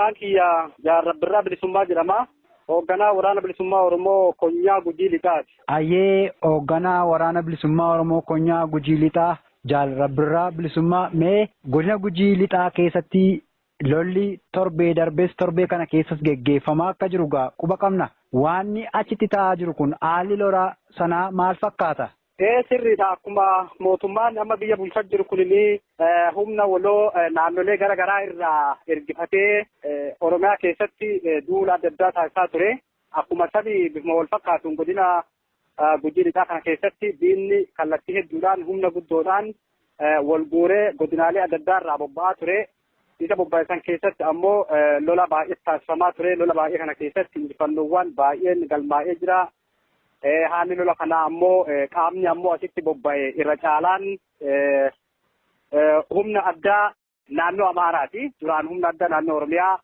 Maqaan kiyya Jaarrabbirraa Bilisummaa jedhama. Hoogganaa Waraana Bilisummaa Oromoo Konyaa Gujii Lixaati. Ayyee, hoogganaa Waraana Bilisummaa Oromoo Konyaa Gujii Lixaa Jaarrabbirraa Bilisummaa, mee godina Gujii Lixaa keessatti lolli torbee darbees torbee kana keessas geggeeffamaa akka jiru gaa quba qabna. Waanni achitti ta'aa jiru kun, haalli lolaa sanaa maal fakkaata? Ee, sirriidha. Akkuma mootummaan amma biyya bulchaa jiru kunini humna waloo naannolee gara garaa irraa ergifatee Oromiyaa keessatti duula adda addaa taasisaa ture. Akkuma sani bifuma wal fakkaatuun godina Gujii Lixaa kana keessatti diinni kallattii hedduudhaan humna guddoodhaan wal guuree godinaalee adda addaa irraa bobba'aa ture. Isa bobba'e keessatti ammoo lola baay'ee taasifamaa ture. Lola baay'ee kana keessatti injifannoowwan baay'een galmaa'ee jira. Haalli lola kanaa ammoo, qaamni ammoo asitti bobba'e irra caalaan humna addaa naannoo Amaaraati. Duraan humna addaa naannoo Oromiyaa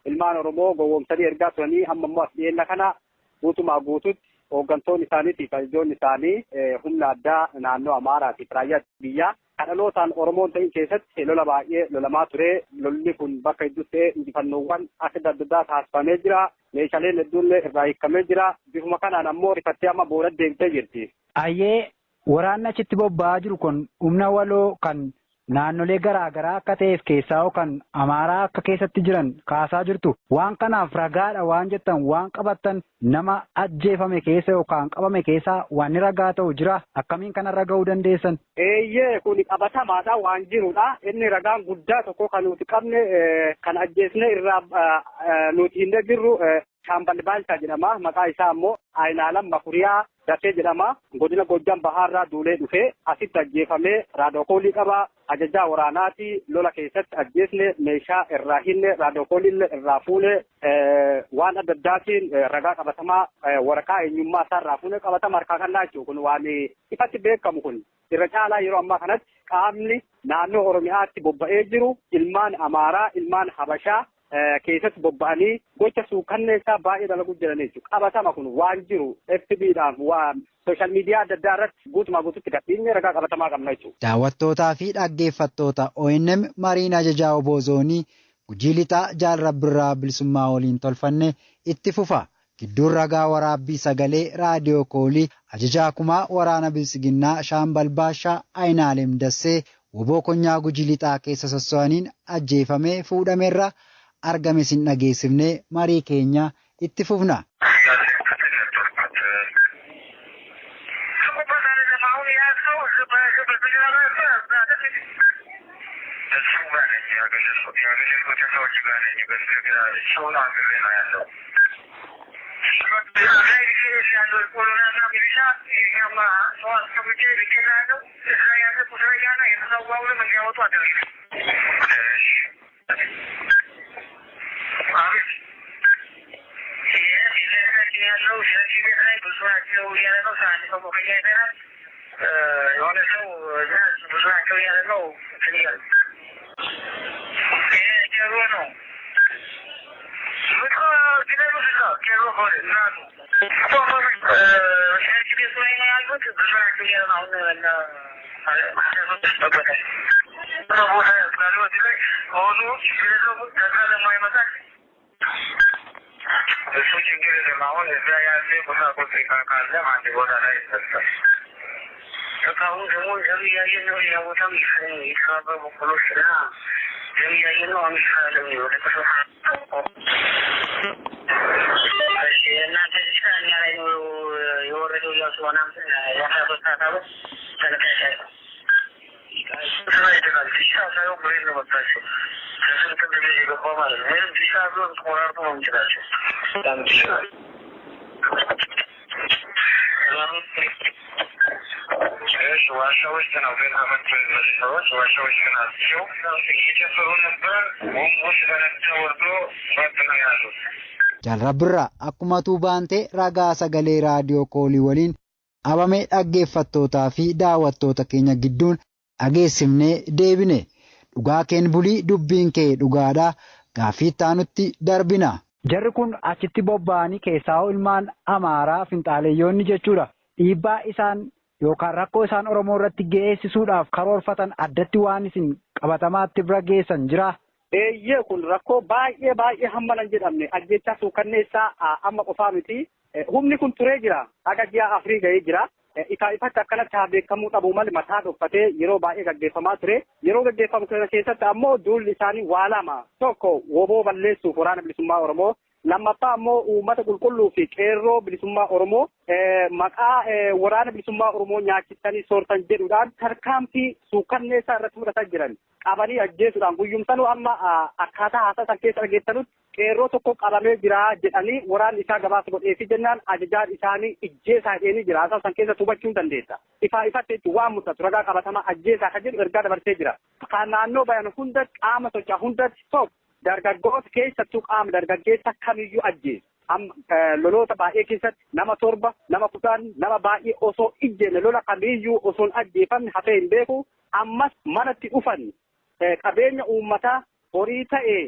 ilmaan Oromoo gowwoomsanii ergaa turanii, amma immoo as dhiyeenya kana guutumaa guututti hooggantoonni isaaniitii fi ajajoonni isaanii humna addaa naannoo Amaaraatiif raayyaa biyyaa kan dhalootaan Oromoon ta'in keessatti lola baay'ee lolamaa ture. Lolli kun bakka hedduutti ta'ee injifannoowwan akka adda addaa taasifamee jira. Meeshaaleen hedduullee irraa hiikamee jira. Bifuma kanaan ammoo rifattee amma booda deemtee jirti. Ayyee, waraanni achitti bobba'aa jiru kun humna waloo kan naannolee garaa garaa akka ta'eef keessaa kan Amaaraa akka keessatti jiran kaasaa jirtu. Waan kanaaf ragaadha waan jettan, waan qabattan, nama ajjeefame keessa yookaan qabame keessa waan ragaa ta'u jira? Akkamiin kanarra ga'uu dandeessan? Eeyyee, kun qabatamaadha, waan jirudha. Inni ragaan guddaa tokko kan nuti qabne, kan ajjeesne irraa nuti hin jirru, Shaambal Baalchaa jedhama. Maqaa isaa ammoo Ayinaalam Makuriyaa Dafee jedhama. Godina Gojjam Bahaarraa duulee dhufee asitti ajjeefamee, raadookoolii qaba. Ajajaa waraanaati. Lola keessatti ajjeesne, meeshaa irraa hinne, raadookoolii irraa fuune, waan adda addaatiin ragaa qabatamaa waraqaa eenyummaa isaa irraa fuune qabatama harkaa kannaa jechuudha. Kun waan ifatti beekamu kun. Irra caalaa yeroo ammaa kanatti qaamni naannoo Oromiyaatti bobba'ee jiru ilmaan Amaaraa, ilmaan Habashaa keessatti bobba'anii gocha suukanneessaa baay'ee dalaguu jiran jechuudha. Qabatama kun waan jiru FB'dhaan waan social media adda addaa irratti guutumaa guututti gadhiisnee ragaa qabatamaa qabna jechuudha. Daawwattootaa fi dhaggeeffattoota ONM, mariin ajajaa Obbo Zoonii Gujii Lixaa Jaarrabbirraa Bilisummaa waliin tolfanne itti fufa. Gidduun ragaa waraabbii sagalee raadiyoo koolii ajajaa kumaa waraana Biltsiginnaa Shaambal Baashaa Ayinaalem Dassee woboo Konyaa Gujii Lixaa keessa sosso'aniin ajjeefamee fuudhamerra argame sin dhageessifnee marii keenya itti fufna. የሆነ ሰው ብዙ ናቸው እያለ ነው። እንትን እያለ ቄሮ ነው ቄሮ ሆነ እናቱ ሸርች ቤቱ ላይ ነው ያሉት። ብዙ ናቸው እያለ ነው። አሁን ቦታ ሆኑ ከዛ ለማይመጣ እሱ ችግር የለም። አሁን እዛ ያለ ቁሳቁስ ካለ አንድ ቦታ ላይ ይሰጣል። እስካሁን ደግሞ ደም እያየን ነው። ሌላ ቦታም የተሰባበሩ በቆሎች እና ደም እያየን ነው። አሁን ይሻላል ወደ እናንተ ዲሽካ እኛ ላይ ነው የወረደው እያሉ ስለሆነ የ13 ሰዓት አሉ ተነቃሻ ዲሽካ ሳይሆን ብሬን ነው መታቸው ከስንት ጊዜ የገባ ማለት ነው። ወይም ዲሽካ ቢሆን ቆራርጦ ነው የሚችላቸው። በጣም ይችላል። እሺ፣ ዋሻ ውስጥ ነው ግን ተመቶ እነዚህ ሰዎች ዋሻ ውስጥ ናቸው። እየጨፈሩ ነበር። ቦምቡ ሲፈነዳ ወርዶ ጸጥ ነው ያሉት። Jaarrabbirraa akkuma tuubaantee ragaa sagalee raadiyoo koolii waliin qabame dhaggeeffattootaa fi daawwattoota keenya gidduun dhageessifnee deebine. Dhugaa keen bulii, dubbiin kee dhugaadhaa, gaaffii itti darbina. Jarri kun achitti bobba'anii keessaa ilmaan Amaaraa finxaaleeyyoonni jechuudha. Dhiibbaa isaan yookaan rakkoo isaan Oromoo irratti geessisuudhaaf karoorfatan addatti waan isin qabatamaatti bira geessan jira. Eeyyee, kun rakkoo baay'ee baay'ee hammana hin jedhamne, ajjechaa suukanneessaa amma qofaa miti. Humni kun turee jira. Haga ji'a 4 ga'ee jira. Ifaa ifatti akkanatti haa beekamuu dhabuu malee mataa dhokfatee yeroo baay'ee gaggeeffamaa ture. Yeroo gaggeeffamu kana keessatti ammoo duulli isaanii waa lama. Tokko, WBO balleessuuf, Waraana Bilisummaa Oromoo. Lammaffaa ammoo uummata qulqulluu fi qeerroo bilisummaa Oromoo maqaa Waraana Bilisummaa Oromoo nyaachistanii soortan jedhuudhaan tarkaanfii suukanneessaa irratti fudhataa jiran. Qabanii ajjeesuudhaan guyyumsanuu amma akkaataa haasaa san keessa dhageessanutti qeerroo tokko qabamee jira jedhanii waraanni isaa gabaasa godheefi jennaan ajajaan isaanii ijjeesaa jedhanii jira. Haasaa san keessa hubachuu dandeessa. Ifaa ifatti jechuun waan mul'atu, ragaa qabatamaa, ajjeesaa kan jedhu ergaa dabarsee jira. Kan naannoo bayan hundatti, qaama socho'aa hundatti, tokko dargaggoota keessattuu qaama dargaggeessa kamiyyuu ajjeesu. Amma loloota baay'ee keessatti nama 7, nama 10, nama baay'ee osoo ijjeenne, lola kamiyyuu osoo hin ajjeefamne hafee hin beeku. Ammas manatti dhufan, qabeenya uummataa, horii ta'e,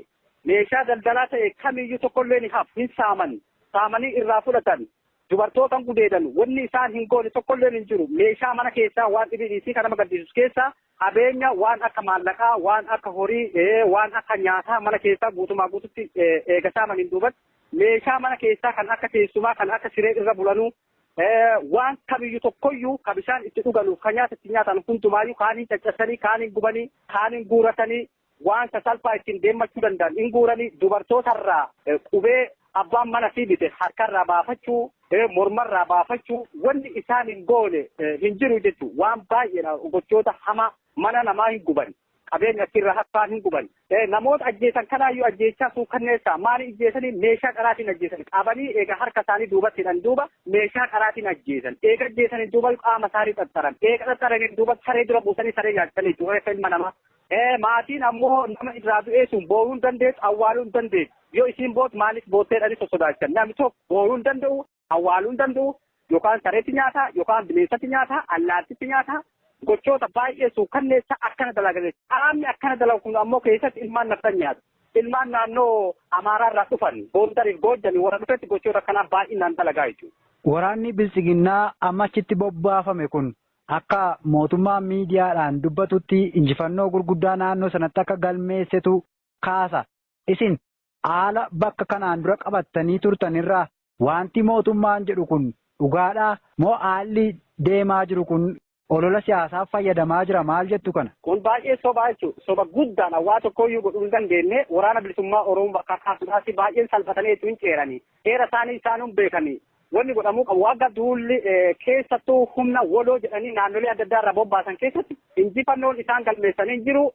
meeshaa daldalaa ta'e kamiyyuu tokkollee ni hafu, hin saaman. Saamanii irraa fudhatan. Dubartootan gudeedan, wanni isaan hin goone tokkollee hin jiru. Meeshaa mana keessaa waan dhibii kan nama gaddisiisu keessaa qabeenya waan akka maallaqaa, waan akka horii, waan akka nyaataa mana keessaa guutumaa guututti eega saamaniin duubatti meeshaa mana keessaa kan akka teessumaa, kan akka siree irra bulanuu, waan kamiyyuu tokkoyyuu, ka bishaan itti dhuganuuf, kan nyaata itti nyaatan hundumaayyuu kaaniin caccabsanii, kaaniin gubanii, kaaniin guuratanii, waan sasalphaa ittiin deemmachuu danda'an hin guuranii. Dubartootarraa qubee abbaan mana sii bite harkarraa baafachuu, mormarraa baafachuu, wanni isaan hin goone hin jiru jechuun waan baay'eedha. Gochoota hamaa, mana namaa hin guban, qabeenya achirra hafaan hin guban. Namoota ajjeesan kanaayyuu ajjeechaa suukanneessaa maali ajjeesanii? Meeshaa qaraatiin ajjeesan. Qabanii eega harka isaanii duubatti hidhan duuba meeshaa qaraatiin ajjeesan. Eega ajjeesanii duuba qaama isaanii xaxxaran. Eega xaxxaranii duuba saree dura buusanii saree nyaachisanii jechuudha ilma namaa. Maatiin ammoo nama irraa du'ee sun boo'uu hin dandeessu, awwaaluu hin dandeessu. Yoo isiin bootu maaliif bootteedhanii sossodaachisan. Namni tokko boo'uu hin danda'u, awwaaluu hin danda'u, yookaan sareetti nyaata, yookaan bineensatti nyaata, allaattitti nyaata. Gochoota baay'ee suukanneessa akkana dalagan. Qaamni akkana dalagu kun ammoo keessatti ilmaan naftan nyaatu. Ilmaan naannoo Amaaraa irraa dhufan, Gondariif Goojjami warra dhufetti gochoota akkanaa baay'inaan dalagaa jechuudha. Waraanni Biltsiginnaa amma achitti bobbaafame kun akka mootummaan miidiyaadhaan dubbatutti injifannoo gurguddaa naannoo sanatti akka galmeessetu kaasa. Isin haala bakka kanaan dura qabattanii turtanirraa wanti mootummaan jedhu kun dhugaadhaa moo haalli deemaa jiru kun olola siyaasaaf fayyadamaa jira, maal jettu kana? Kun baay'ee sobaa jechuudha. Soba guddaan waa tokkoyyuu godhuu hin dandeenye. Waraana Bilisummaa Oromoo bakka kaasuudhaaf baay'een salphatanii jechuun ceeranii. Seera isaanii isaanuun beekanii. Wanni godhamuu qabu, wagga duulli keessattuu humna waloo jedhanii naannolee adda addaa irraa bobbaasan keessatti injifannoon isaan galmeessanii jiru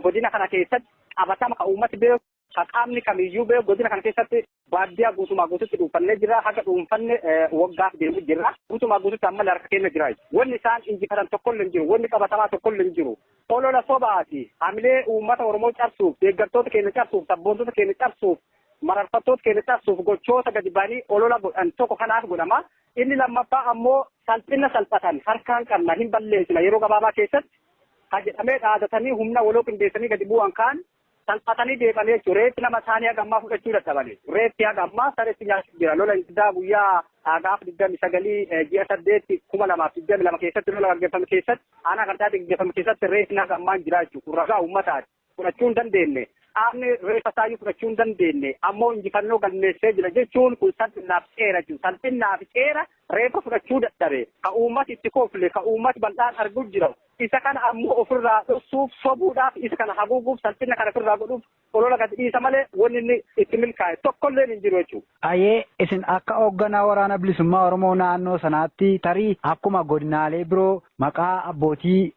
godina kana keessatti qabatama kan uummati beeku, ka qaamni kamiyyuu beeku, godina kana keessatti baadiyyaa guutumaa guututti dhuunfannee jira. Haga dhuunfanne waggaaf deemu jira. Guutumaa guututti ammallee harka keenya jira. Wanni isaan injifatan tokkollee hin jiru. Wanni qabatamaa tokkollee hin jiru. Olola sobaati. Hamilee uummata Oromoo cabsuuf, deeggartoota keenya cabsuuf, sabboontota keenya cabsuuf, mararfattoota keenya cabsuuf gochoota gadi ba'anii olola godhan tokko kanaaf godhama. Inni lammaffaa ammoo salphina salphatan, harkaan qabna, hin balleessina yeroo gabaabaa keessatti ha jedhamee dhaadatanii humna waloo qindeessanii gadi bu'an kaan salphatanii deebanii jechuudha. Reeffi nama isaanii haga ammaa fudhachuu dadhabanii. Reeffi haga ammaa sareetti nyaachuu jira. Lola iddaa guyyaa gaafa 29 ji'a 8 2022 keessatti lola gaggeeffame keessatti, aanaa Qarcaatti gaggeeffame keessatti reeffi haga ammaa hin jira jechuudha. Kun ragaa uummataati. Fudhachuu hin dandeenye. Qaamni reeffa isaayyuu fudhachuu hin dandeenye. Ammoo injifannoo galmeessee jira jechuun kun salphinaaf ceera jechuudha. Salphinaaf ceera reeffa fudhachuu dadhabe. Ka uummati itti kofle, ka uummati bal'aan arguu jira. Isa kana ammoo ofirraa dhoksuuf, sobuudhaaf, isa kana haguuguuf, salphina kana ofirraa godhuuf olola gadi dhiisa malee wanni inni itti milkaa'e tokkollee hin jiru jechuudha. Ayee, isin akka hoogganaa Waraana Bilisummaa Oromoo naannoo sanaatti tarii akkuma godinaalee biroo maqaa abbootii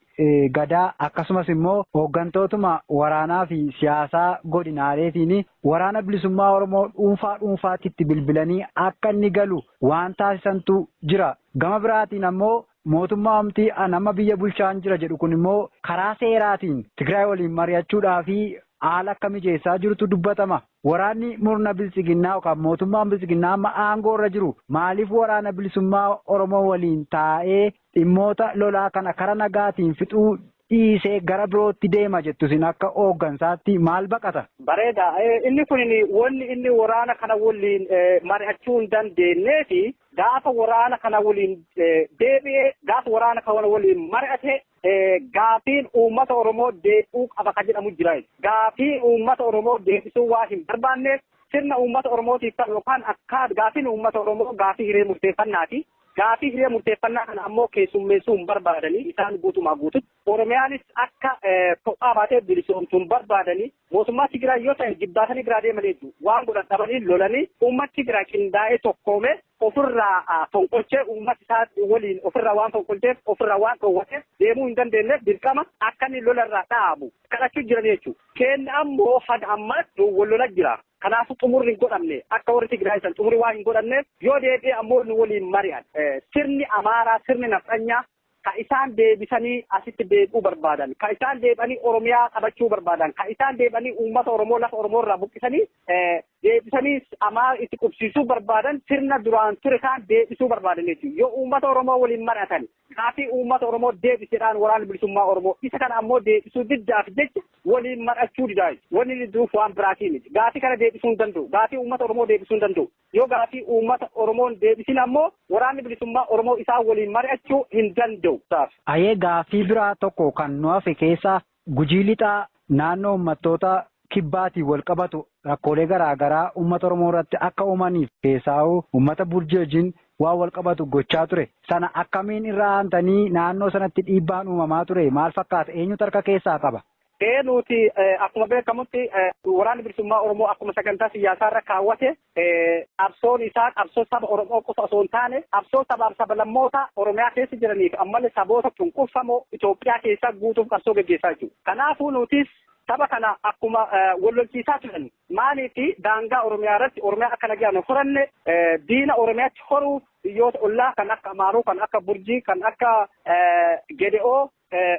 gadaa akkasumas immoo hooggantootuma waraanaa fi siyaasaa godinaaleetiin Waraana Bilisummaa Oromoo dhuunfaa dhuunfaatti itti bilbilanii akka inni galu waan taasisantu jira. Gama biraatiin ammoo mootummaa omtii nama biyya bulchaan jira jedhu kun immoo karaa seeraatiin Tigraay waliin mari'achuudhaa fi haala akka mijeessaa jirutu dubbatama. Waraanni murna Biltsiginnaa yookaan mootummaan Biltsiginnaa amma aangoo irra jiru maaliif Waraana Bilisummaa Oromoo waliin taa'ee dhimmoota lolaa kana karaa nagaatiin fixuu dhiisee gara birootti deema jettu? Isin akka hooggansaatti maal baqata? Bareeda. Inni kun wanni inni waraana kana waliin mari'achuu hin dandeenyee fi gaafa waraana kana waliin deebi'ee, gaafa waraana kana waliin mari'ate Gaafiin uummata Oromoo deebi'uu qaba kan jedhamu jira. Gaafii uummata Oromoo deebisuu waa hin barbaanneef sirna uummata Oromootiif ta'u yookaan akka gaafiin uummata Oromoo gaafii hiree murteeffannaati. Gaafii hiree murteeffannaa kana ammoo keessummeessuu hin barbaadanii isaan guutumaa guututti. Oromiyaanis akka kophaa baatee bilisoomtuu hin barbaadanii mootummaa Tigraay yoo ta'e jibbaatanii biraa deemanii jechuudha. Waan godhan dhabanii lolanii uummati Tigraay qindaa'ee tokkoomee ofirraa fonqolchee uummata isaa waliin ofirraa waan fonqolcheef ofirraa waan dhoowwateef deemuu hin dandeenyeef dirqama akka inni lolarraa dhaabu kadhachuu jiran jechuudha. Keenya ammoo haga ammaatti wal lola jira. Kanaafuu xumurri hin godhamne akka warri Tigraay san xumurri waan hin godhamneef yoo deebi'e ammoo nu waliin mari'an. Sirni Amaaraa, sirni Nafxanyaa ka isaan deebisanii asitti deebi'uu barbaadan, ka isaan deebi'anii Oromiyaa qabachuu barbaadan, ka isaan deebi'anii uummata Oromoo lafa Oromoo irraa buqqisanii deebisanii Amaara itti qubsiisuu barbaadan sirna duraan ture kaan deebisuu barbaadan jechuudha. Yoo uummata Oromoo waliin mari'atan gaafii uummata Oromoo deebisuudhaan waraanni bilisummaa Oromoo isa kana ammoo deebisuu diddaaf jecha waliin mari'achuu didaa jechuudha. Wanni didduuf waan biraatii miti. Gaafii kana deebisuu hin danda'u. Gaafii uummata Oromoo deebisuu hin danda'u. Yoo gaafii uummata Oromoon deebisin ammoo waraanni bilisummaa Oromoo isaan waliin mari'achuu hin danda'u. Ayee gaafii biraa tokko kan nu hafe keessaa Gujii Lixaa naannoo uummattoota kibbaatiin wal qabatu rakkoolee garaa garaa uummata Oromoo irratti akka uumaniif keessaa'uu uummata Burjii wajjin waan wal qabatu gochaa ture. Sana akkamiin irraa aantanii naannoo sanatti dhiibbaan uumamaa ture maal fakkaata? Eenyutu harka keessaa qaba? Nuti akkuma beekamutti waraanni bilisummaa Oromoo akkuma sagantaa siyaasaa irra kaawwate qabsoon isaa qabsoo saba Oromoo qofa osoo hin taane qabsoo sabaaf sablammoota Oromiyaa keessa jiraniif ammallee saboota cunqurfamoo Itoophiyaa keessaa guutuuf qabsoo gaggeessaa jiru. Kanaafuu nutis saba kana akkuma wal lolchiisaa turan maaliif daangaa Oromiyaa irratti Oromiyaa akka nagaan horanne diina Oromiyaatti horuuf biyyoota ollaa kan akka Amaaruu, kan akka Burjii, kan akka Gede'oo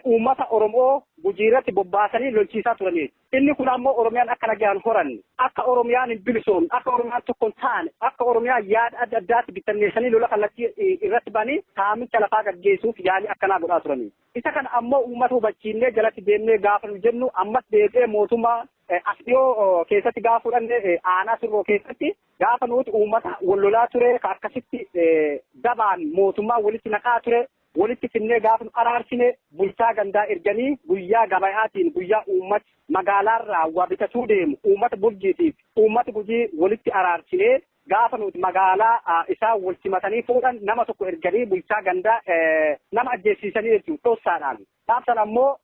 uummata Oromoo Gujii irratti bobbaasanii lolchiisaa turanii. Inni kun ammoo Oromiyaan akka nagaan horanne, akka Oromiyaan hin bilisoomne, akka Oromiyaan tokko hin taane, akka Oromiyaan yaada adda addaatti bittinneessanii lola kallattii irratti banii saamicha lafaa gaggeessuuf yaalii akkanaa godhaa turanii. Isa kana ammoo uummata hubachiinnee jalatti deemnee gaafa nu jennu ammas deebi'ee mootummaa as dhiyoo keessatti gaafa fudhanne aanaa Sirroo keessatti gaafa nuti uummata wal lolaa ture akkasitti dabaan mootummaa walitti naqaa ture. Walitti finnee gaafa nu araarsine bulchaa gandaa erganii guyyaa gabayaatiin guyyaa uummati magaalaarraa waa bitatuu deemu uummata Burjiitiif uummata Gujii walitti araarsinee gaafa nuti magaalaa isaa wal simatanii fuudhan nama tokko erganii bulchaa gandaa nama ajjeesiisanii jechuudha dhoksaadhaan. Gaafsan ammoo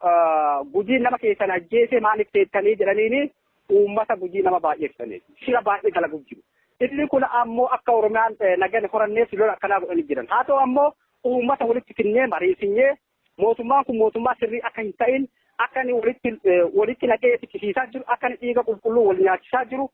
Gujii nama keessan ajjeese maaliif teettanii jedhaniini uummata Gujii nama baay'eessanii shira baay'ee dalaguuf jiru. Inni kun ammoo akka Oromiyaan nagaan horanneef lola akkanaa godhanii jiran. Haa ta'u ammoo uummata walitti finnee mariisinyee mootummaan kun mootummaa sirrii akka hin ta'in akka inni walitti naqee fichisiisaa jiru akka inni dhiiga qulqulluu wal nyaachisaa jiru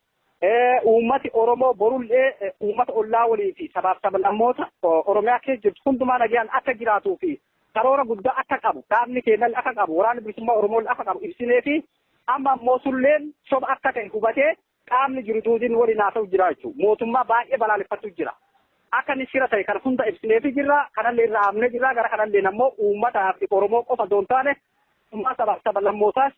uummati Oromoo borullee uummata ollaa walii fi sabaaf sablammoota Oromiyaa keessa jirtu hundumaa nagaan akka jiraatuu fi karoora guddaa akka qabu dhaabni keenyallee akka qabu waraanni bilisummaa Oromoo akka qabu ibsinee fi amma ammoo sulleen soba akka ta'e hubatee qaamni jiru duudiin waliin haasa'u jira jechuudha. Mootummaa baay'ee balaaleffatu jira. Akka inni shira ta'e kan hunda ibsineefi jirra, kanallee irraa haamnee jirra, gara kanallee ammoo uummataa fi Oromoo qofa osoo hin taane uummata sabaaf sablammootaas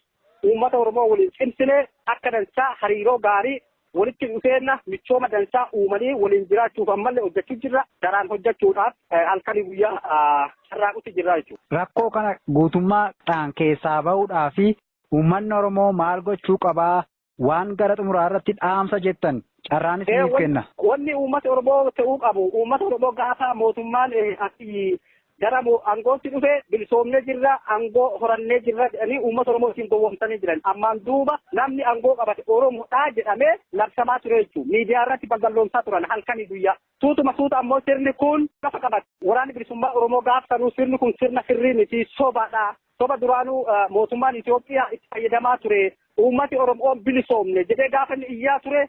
uummata Oromoo waliin cimsinee akka dansaa hariiroo gaarii walitti dhufeenya michooma dansaa uumanii waliin jiraachuuf ammallee hojjechuu jirra. Daraan hojjechuudhaaf halkanii guyyaa carraaqutti jirra jechuudha. Rakkoo kana guutummaadhaan keessaa bahuudhaa fi uummanni Oromoo maal gochuu qabaa? Waan gara xumuraa irratti dhaamsa jettan carraan isiniif kenna. Wanni uummata Oromoo ta'uu qabu uummata Oromoo gaafa mootummaan asii gara aangootti dhufe bilisoomnee jirra aangoo horannee jirra jedhanii uummata Oromoo ittiin gowwoomsanii jiran. Ammaan duuba namni aangoo qabate Oromoodhaa jedhamee labsamaa ture jechuudha. Miidiyaa irratti balballoomsaa turan halkanii guyyaa. Suutuma suuta ammoo sirni kun lafa qabate. Waraanni bilisummaa Oromoo gaafsanuu sirni kun sirna sirrii miti sobaadha. Soba duraanuu mootummaan Itoophiyaa itti fayyadamaa ture. Uummati Oromoo bilisoomne jedhee gaafa inni iyyaa ture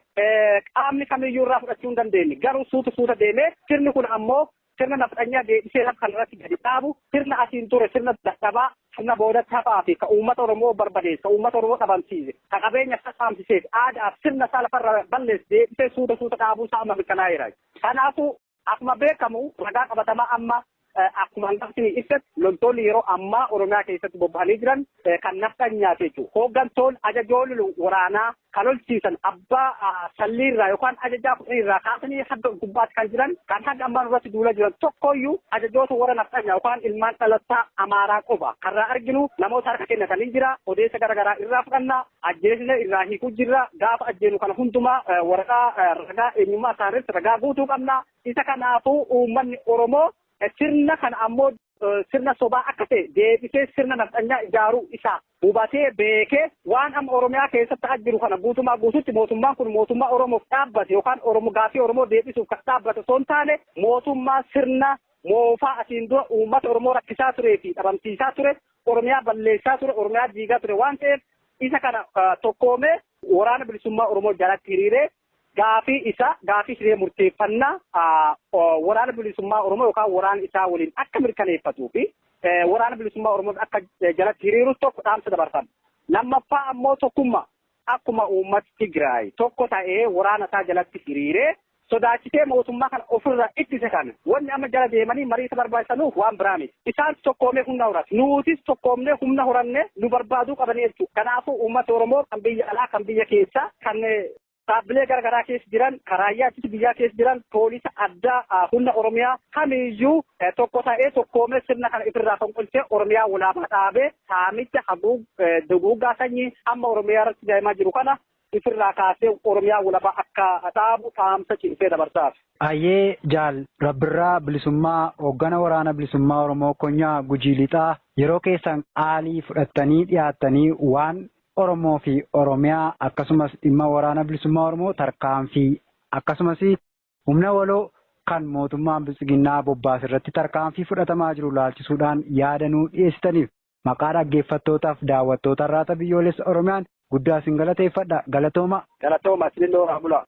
qaamni kamiyyuu irraa fudhachuu hin dandeenye. Garuu suuta suuta deemee sirni kun ammoo sirna nafxanyaa deebisee lafa kanarratti gadi dhaabu sirna asiin ture sirna dadhabaa sirna booda taphaa fi ka uummata Oromoo barbadeesse ka uummata Oromoo dhabamsiise ka qabeenya isaa saamsiseef aadaaf sirna isaa lafarra balleesse deebisee suuta suuta dhaabuu isaa amma mirkanaa'eera. Kanaafuu akkuma beekamu ragaa qabatamaa amma Akkuma hangafti ibsatti, loltoonni yeroo ammaa Oromiyaa keessatti bobba'anii jiran kan nafxanyaati jechuudha. Hooggantoonni, ajajoonni waraanaa kan lolchiisan, abbaa salliirraa yookaan ajajaa 10rraa kaasanii haga gubbaatti kan jiran, kan haga ammaan irratti duula jiran, tokkoyyuu ajajoota warra nafxanyaa yookaan ilmaan dhalataa Amaaraa qofa. Karraa arginu namoota harka kennatanii jira. Odeessa garaagaraa irraa fudhannaa, ajjeesne irraa hiikuu jirra. Gaafa ajjeenu kana hundumaa waraqaa ragaa eenyummaa isaaniirratti ragaa guutuu qabna. Isa kanaafuu uummanni Oromoo sirna kana ammoo sirna sobaa akka ta'e deebisee sirna nafxanyaa ijaaruu isaa hubatee beekee, waan amma Oromiyaa keessatti ta'aa jiru kana guutumaa guututti mootummaan kun mootummaa Oromoof dhaabbate yookaan Oromoo gaafii Oromoo deebisuuf kan dhaabbate osoo hin taane, mootummaa sirna moofaa asiin dura uummata Oromoo rakkisaa turee fi dhabamsiisaa ture, Oromiyaa balleessaa ture, Oromiyaa diigaa ture waan ta'eef, isa kana tokkoomee Waraana Bilisummaa Oromoo jalatti hiriiree gaafii isaa, gaafii hiree murteeffannaa, Waraana Bilisummaa Oromoo yookaan waraana isaa waliin akka mirkaneeffatuu fi Waraana Bilisummaa Oromoo akka jalatti hiriiru tokko dhaamsa dabarfama. Lammaffaa ammoo tokkummaa akkuma uummati Tigraay tokko ta'ee waraana isaa jalatti hiriiree sodaachisee mootummaa kana ofirraa ittise kana, wanni amma jala deemanii marii isa barbaachisanuuf waan biraa miti. Isaan tokkoomee humna horate. Nutis tokkoomnee humna horanne nu barbaaduu qabanii jechuudha. Kanaafuu uummata Oromoo kan biyya alaa, kan biyya keessaa, kan dhaabbilee garaagaraa keessa jiran, kan raayyaa ittisa biyyaa keessa jiran, poolisa addaa, humna Oromiyaa kamiyyuu tokko ta'ee tokkoomee sirna kana ifirraa fonqolchee Oromiyaa walaabaa dhaabee saamicha haguug duguuggaa sanyii amma Oromiyaa irratti deemaa jiru kana ifirraa kaasee Oromiyaa walaabaa akka dhaabu dhaamsa cimsee dabarsaaf. Ayyee, Jaal Rabbirraa Bilisummaa, hooggana Waraana Bilisummaa Oromoo Konyaa Gujii Lixaa, yeroo keessan qaalii fudhattanii dhiyaattanii waan Oromoo fi Oromiyaa, akkasumas dhimma Waraana Bilisummaa Oromoo tarkaanfii, akkasumas humna waloo kan mootummaan Biltsiginnaa bobbaas irratti tarkaanfii fudhatamaa jiru laalchisuudhaan yaada nuu dhiyeessitaniif maqaa dhaggeeffattootaaf daawwattoota Arraata Biyyoolessa Oromiyaan guddaa isin galateeffadha. Galatooma. Galatooma, isinillee horaa bulaa.